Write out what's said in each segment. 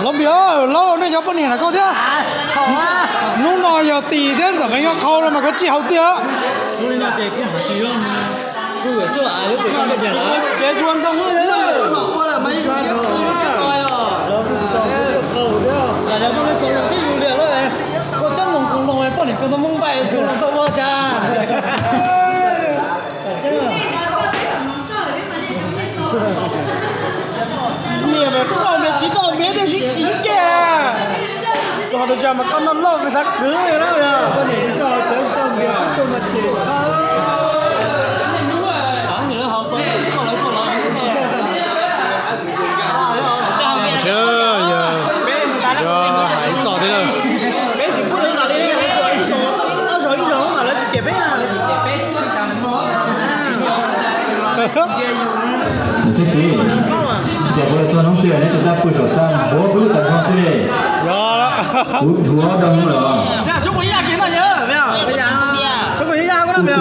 Lov Npias, Lov, nej cov poj niam na koj thiab. Hnub no yog Tim thiab Ntxawm Feev nyob khau no mas koj tsij haus tiag. Niam mas koj niam txiv txoj me tiag sib kis sib kis. Koj tus tsa mas koj noj loj koj xav kwv li na. Sawv daws, yog hais txoj thiab lawm. Tus txiv, ces kuv los txog hnub twg neb tus dab pw saum txaj npuab kuv lub taws nrho xwb li. Kuv dhuav dau lawm.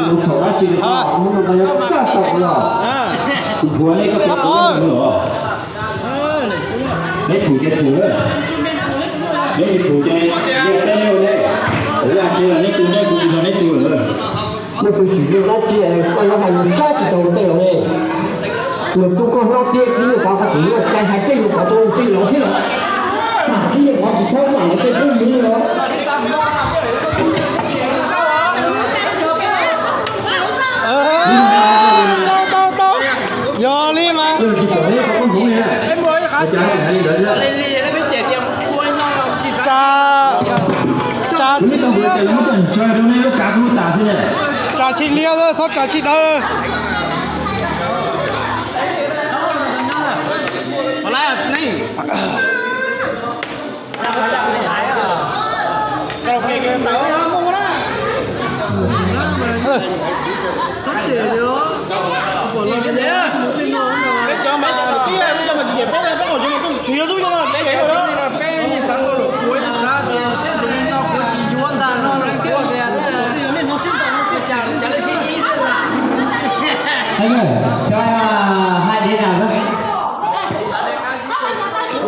Kuv txhaum dab tsi li, kuv hnub no tau yuav txaj tau los. Kuv dhuav nej koj tus dab pw lawm. Neb thum ces thum lawm, neb tsis thum ces yeej peb neb ua neb. Kuv ua tsis los neb tu, neb kuv tsis los neb tu lawm. Koj tus tsis yog dab tsi es koj yuav hais lus sab tsis tau tej los ne. Lawv kuj koj hlob tiag, ib yam qhov qhov tseem yuav cai hais tej lus qhov rau tej los thiab los. Tam ib yam qhov tsis txhob mam li tej phooj ywg los. Tau, tau, tau. Yog li mas. Tsa, tsa tsis liab, tsa tsis liab, txhob tsa tsis dawb.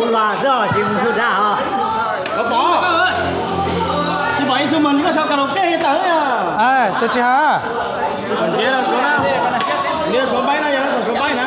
Ua las xwb os, tsis mus hu dag os. Pov, tsis pom ib txhia mas nws koj sau karaoke tawm. Ces tsis hais. Nws suav npaib na, yog suav npaib na.